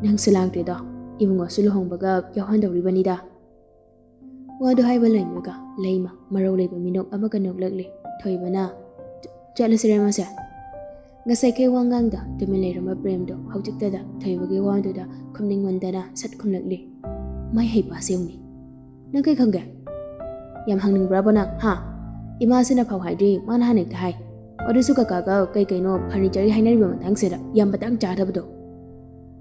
ꯅꯪꯁꯨ ꯂꯥꯛꯇ꯭ꯔꯤꯗꯣ ꯏꯕꯨꯡꯉꯣꯁꯨ ꯂꯨꯍꯣꯡꯕꯒ ꯌꯥꯎꯍꯟꯗꯧꯔꯤꯕꯅꯤꯗ꯫" ꯋꯥꯗꯨ ꯍꯥꯏꯕ ꯂꯣꯏꯕꯒ ꯂꯩꯃ ꯃꯔꯧ ꯂꯩꯕ ꯃꯤꯅꯣꯛ ꯑꯃꯒ ꯅꯣꯛꯂꯛꯂꯤ꯫ ꯊꯣꯏꯕꯅ, "ꯆꯠꯂꯁꯤꯔ ꯃꯁꯦ?" ꯉꯁꯥꯏꯈꯩ ꯋꯥ ꯉꯥꯡꯗ ꯇꯨꯃꯤꯟ ꯂꯩꯔꯝꯕ ꯄ꯭ꯔꯦꯝꯗꯣ ꯍꯧꯖꯤꯛꯇꯗ ꯊꯣꯏꯕꯒꯤ ꯋꯥꯗꯨꯗ ꯈꯨꯝꯅꯤꯡꯃꯟꯗꯅ ꯁꯠ ꯈꯨꯝꯂꯛꯂꯤ꯫ "ꯃꯥꯏ ꯍꯩꯄꯥ ꯁꯦꯝꯅꯤ꯫ ꯅꯪ ꯀꯩ ꯈꯪꯒꯦ? ꯌꯥꯝ ꯍꯪꯅꯤꯡꯕ꯭ꯔꯥꯕꯣ ꯅꯪ, ꯍꯥ? ꯏꯃꯥꯁꯤꯅ ꯐꯥꯎ ꯍꯥꯏꯗ꯭ꯔꯤ, ꯃꯥꯅ ꯍꯥꯟꯅ ꯍꯦꯛꯇ ꯍꯥꯏ꯫ ꯑꯗꯨꯁꯨ ꯀꯀꯥꯒ ꯀꯩ ꯀꯩꯅꯣ ꯐꯔꯅꯤꯆꯔꯒꯤ ꯍꯥꯏꯅꯔꯤꯕ ꯃꯇꯥꯡꯁꯤꯗ ꯌꯥꯝ ꯃꯇꯥꯡ ꯆꯥꯗꯕꯗꯣ꯫"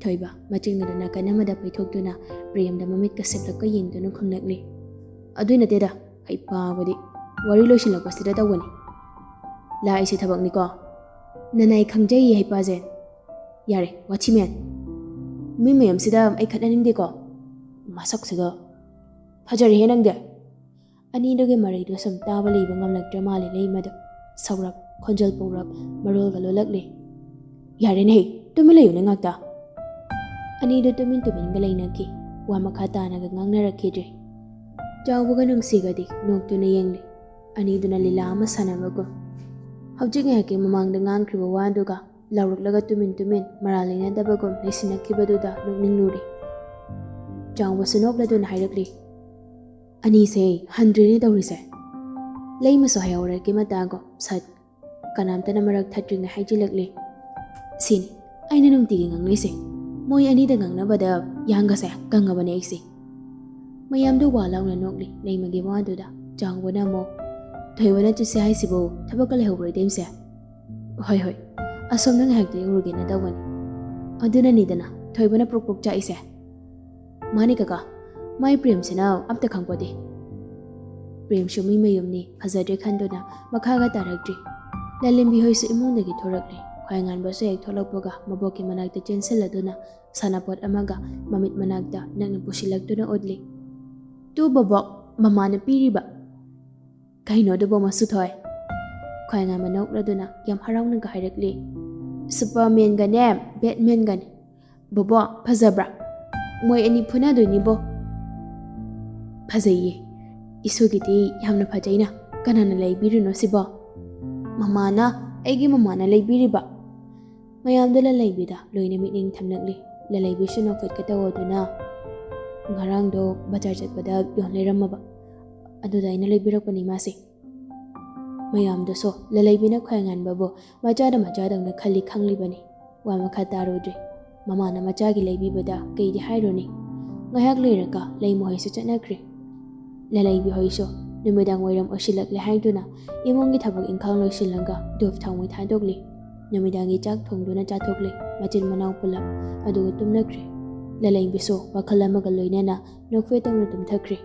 ꯊꯣꯏꯕ ꯃꯆꯤꯟ ꯑꯗꯨ ꯅꯥꯀꯟ ꯑꯃꯗ ꯄꯩꯊꯣꯛꯇꯨꯅ ꯄ꯭ꯔꯦꯝꯗ ꯃꯃꯤꯠꯀ ꯁꯤꯞꯂꯞꯀ ꯌꯦꯡꯗꯨꯅ ꯈꯨꯝꯂꯛꯂꯤ꯫ "ꯑꯗꯨꯏ ꯅꯠꯇꯦꯗ, ꯍꯩꯄꯥꯕꯨꯗꯤ꯫ ꯋꯥꯔꯤ ꯂꯣꯏꯁꯤꯜꯂꯛꯄꯁꯤꯗ ꯇꯧꯕꯅꯤ꯫ ꯂꯥꯛꯏꯁꯦ ꯊꯕꯛꯅꯤꯀꯣ꯫ ꯅꯅꯥꯏ ꯈꯪꯖꯩꯌꯦ ꯍꯩꯄꯥꯁꯦ꯫ ꯌꯥꯔꯦ, ꯋꯥꯊꯤ ꯃꯌꯥꯝ꯫ ꯃꯤ ꯃꯌꯥꯝꯁꯤꯗ ꯑꯩ ꯈꯠꯅꯅꯤꯡꯗꯦꯀꯣ꯫ ꯃꯁꯛꯁꯤꯒ꯫ ꯐꯖꯔꯦꯍꯦ ꯅꯪꯗꯤ꯫" ꯑꯅꯤꯗꯨꯒꯤ ꯃꯔꯩꯗꯨ ꯁꯨꯝ ꯇꯥꯕ ꯂꯩꯕ ꯉꯝꯂꯛꯇ꯭ꯔ ꯃꯥꯜꯂꯦ ꯂꯩꯃꯗꯣ꯫ ꯁꯧꯔꯞ, ꯈꯣꯟꯖꯦꯜ ꯄꯧꯔꯞ, ꯃꯔꯣꯜꯒ ꯂꯣꯜꯂꯛꯂꯦ꯫ "ꯌꯥꯔꯦꯅꯦꯍꯦ, ꯇꯨꯃꯤꯟ ꯂꯩꯌꯨꯅꯦ ꯉꯥꯛꯇ꯫" ꯑꯅꯤꯗꯨ ꯇꯨꯃꯤꯟ ꯇꯨꯃꯤꯟꯒ ꯂꯩꯅꯈꯤ꯫ ꯋꯥ ꯃꯈꯥ ꯇꯥꯅꯒ ꯉꯥꯡꯅꯔꯛꯈꯤꯗ꯭ꯔꯦ꯫ ꯆꯥꯎꯕꯒ ꯅꯨꯡꯁꯤꯒꯗꯤ ꯅꯣꯛꯇꯨꯅ ꯌꯦꯡꯂꯤ꯫ ꯑꯅꯤꯗꯨꯅ ꯂꯤꯂꯥ ꯑꯃ ꯁꯥꯟꯅꯕꯒꯨꯝ꯫ ꯍꯧꯖꯤꯛ ꯉꯥꯏꯍꯥꯛꯀꯤ ꯃꯃꯥꯡꯗ ꯉꯥꯡꯈ꯭ꯔꯤꯕ ꯋꯥꯗꯨꯒ ꯂꯥꯎꯔꯛꯂꯒ ꯇꯨꯃꯤꯟ ꯇꯨꯃꯤꯟ ꯃꯔꯥꯜ ꯂꯩꯅꯗꯕꯒꯨꯝ ꯂꯩꯁꯤꯟꯅꯈꯤꯕꯗꯨꯗ ꯅꯣꯛꯅꯤꯡꯂꯨꯔꯦ꯫ ꯆꯥꯎꯕꯁꯨ ꯅꯣꯛꯂꯗꯨꯅ ꯍꯥꯏꯔꯛꯂꯤ, "ꯑꯅꯤꯁꯦ ꯍꯟꯗ꯭ꯔꯦꯅꯦ ꯇꯧꯔꯤꯁꯦ꯫" ꯂꯩꯃꯁꯨ ꯍꯩꯍꯧꯔꯛꯀꯤ ꯃꯇꯥꯒꯨꯝ ꯁꯠ ꯀꯅꯥꯝꯇꯅ ꯃꯔꯛ ꯊꯠꯇ꯭ꯔꯤꯉꯩ ꯍꯥꯏꯖꯤꯜꯂꯛꯂꯤ꯫ "ꯁꯤꯅꯤ ꯑꯩꯅ ꯅꯨꯡꯇꯤꯒꯤ ꯉꯥꯡꯅꯩꯁꯦ꯫ ꯃꯣꯏ ꯑꯅꯤꯗ ꯉꯥꯡꯅꯕꯗ ꯌꯥꯡꯒꯁꯦ ꯀꯪꯉꯕꯅꯦ ꯑꯩꯁꯦ꯫" ꯃꯌꯥꯝꯗꯨ ꯋꯥ ꯂꯥꯎꯅ ꯅꯣꯛꯂꯤ ꯂꯩꯃꯒꯤ ꯋꯥꯗꯨꯗ꯫ ꯆꯥꯎꯕꯅ ꯑꯃꯨꯛ, "ꯊꯣꯏꯕꯅ ꯆꯠꯁꯦ ꯍꯥꯏꯁꯤꯕꯨ ꯊꯕꯛꯀ ꯂꯩꯍꯧꯕ꯭ꯔꯣ ꯏꯇꯩꯝꯁꯦ?" "ꯍꯣꯏ ꯍꯣꯏ, ꯑꯁꯣꯝꯗ ꯉꯥꯏꯍꯥꯛꯇ ꯌꯧꯔꯨꯒꯦꯅ ꯇꯧꯕꯅꯤ꯫" "ꯑꯗꯨꯅꯅꯤꯗꯅ ꯊꯣꯏꯕꯅ ꯄ꯭ꯔꯣꯛ ꯄ꯭ꯔꯣꯛ ꯆꯥꯛꯏꯁꯦ꯫" "ꯃꯥꯅꯤ ꯀꯀꯥ, ꯃꯥꯏ ꯄ꯭ꯔꯦꯝꯁꯤꯅ ꯑꯝꯇ ꯈꯪꯄꯣꯠꯇꯦ꯫" ꯄ꯭ꯔꯦꯝꯁꯨ ꯃꯤ ꯃꯌꯨꯝꯅꯤ ꯐꯖꯗ꯭ꯔꯦ ꯈꯟꯗꯨꯅ ꯃꯈꯥꯒ ꯇꯥꯔꯛꯇ꯭ꯔꯤ꯫ ꯂꯥꯂꯦꯝꯕꯤ ꯍꯣꯏꯁꯨ ꯏꯃꯨꯡꯗꯒꯤ ꯊꯣꯔꯛꯂꯦ꯫ ꯈ꯭ꯋꯥꯏꯉꯥꯟꯕꯁꯨ ꯍꯦꯛ ꯊꯣꯛꯂꯛꯄꯒ ꯃꯕꯣꯛꯀꯤ ꯃꯅꯥꯛꯇ ꯆꯦꯟꯁꯤꯜꯂꯗꯨꯅ ꯁꯥꯟꯅꯄꯣꯠ ꯑꯃꯒ ꯃꯃꯤꯠ ꯃꯅꯥꯛꯇ ꯅꯛꯅ ꯄꯨꯁꯤꯜꯂꯛꯇꯨꯅ ꯎꯠꯂꯤ꯫ "ꯇꯨ ꯕꯣꯕꯣꯛ, ꯃꯃꯥꯅ ꯄꯤꯔꯤꯕ꯫" "ꯀꯩꯅꯣ ꯑꯗꯨꯕꯣ ꯃꯁꯨꯊꯣꯏ?" ꯈ꯭ꯋꯥꯏꯉꯥꯟꯕ ꯅꯣꯛꯂꯗꯨꯅ ꯌꯥꯝ ꯍꯔꯥꯎꯅꯒ ꯍꯥꯏꯔꯛꯂꯤ꯫ "ꯁꯨꯄꯔꯃꯦꯟꯒꯅꯦ ꯕꯦꯠꯃꯦꯟꯒꯅꯦ꯫ ꯕꯣꯕꯣ, ꯐꯖꯕ꯭ꯔꯥ? ꯃꯣꯏ ꯑꯅꯤ ꯐꯨꯅꯗꯣꯏꯅꯤꯕꯣ꯫" "ꯐꯖꯩꯌꯦ꯫ ꯏꯁꯨꯒꯤꯗꯤ ꯌꯥꯝꯅ ꯐꯖꯩꯅ꯫ ꯀꯅꯥꯅ ꯂꯩꯕꯤꯔꯤꯅꯣ ꯁꯤꯕꯣ?" "ꯃꯃꯥꯅ, ꯑꯩꯒꯤ ꯃꯃꯥꯅ ꯂꯩꯕꯤꯔꯤꯕ꯫" ꯃꯌꯥꯝꯗꯨ ꯂꯂꯩꯕꯤꯗ ꯂꯣꯏꯅ ꯃꯤꯠꯌꯦꯡ ꯊꯝꯂꯛꯂꯤ꯫ ꯂꯂꯩꯕꯤꯁꯨ ꯅꯣꯛꯐꯦꯠꯀ ꯇꯧꯗꯨꯅ, "ꯉꯔꯥꯡꯗꯣ ꯕꯖꯥꯔ ꯆꯠꯄꯗ ꯌꯣꯟ ꯂꯩꯔꯝꯃꯕ꯫ ꯑꯗꯨꯗ ꯑꯩꯅ ꯂꯩꯕꯤꯔꯛꯄꯅꯤ ꯃꯥꯁꯦ꯫" ꯃꯌꯥꯝꯗꯨꯁꯨ ꯂꯂꯩꯕꯤꯅ ꯈ꯭ꯋꯥꯏ ꯉꯟꯕꯕꯨ ꯃꯆꯥꯗ ꯃꯆꯥꯗꯧꯅ ꯈꯜꯂꯤ ꯈꯪꯂꯤꯕꯅꯤ꯫ ꯋꯥ ꯃꯈꯥ ꯇꯥꯔꯨꯗ꯭ꯔꯦ꯫ ꯃꯃꯥꯅ ꯃꯆꯥꯒꯤ ꯂꯩꯕꯤꯕꯗ ꯀꯩꯗꯤ ꯍꯥꯏꯔꯨꯅꯤ? ꯉꯥꯏꯍꯥꯛ ꯂꯩꯔꯒ ꯂꯩꯃꯍꯣꯏꯁꯨ ꯆꯠꯅꯈ꯭ꯔꯦ꯫ ꯂꯂꯩꯕꯤ ꯍꯣꯏꯁꯨ ꯅꯨꯃꯤꯗꯥꯡ ꯋꯥꯏꯔꯝ ꯑꯣꯏꯁꯤꯜꯂꯛꯂꯦ ꯍꯥꯏꯗꯨꯅ ꯏꯃꯨꯡꯒꯤ ꯊꯕꯛ ꯏꯪꯈꯥꯡ ꯂꯣꯏꯁꯤꯜꯂꯒ ꯙꯨꯞ ꯊꯥꯎꯃꯩ ꯊꯥꯗꯣꯛꯂꯤ꯫ ꯅꯨꯃꯤꯗꯥꯡꯒꯤ ꯆꯥꯛ ꯊꯣꯡꯗꯨꯅ ꯆꯥꯊꯣꯛꯂꯤ ꯃꯆꯤꯟ ꯃꯅꯥꯎ ꯄꯨꯂꯞ, ꯑꯗꯨꯒ ꯇꯨꯝꯅꯈ꯭ꯔꯦ꯫ ꯂꯂꯩꯕꯤꯁꯨ ꯋꯥꯈꯜ ꯑꯃꯒ ꯂꯣꯏꯅꯅ ꯅꯣꯛꯐꯦꯠ ꯇꯧꯅ ꯇꯨꯝꯊꯈ꯭ꯔꯦ꯫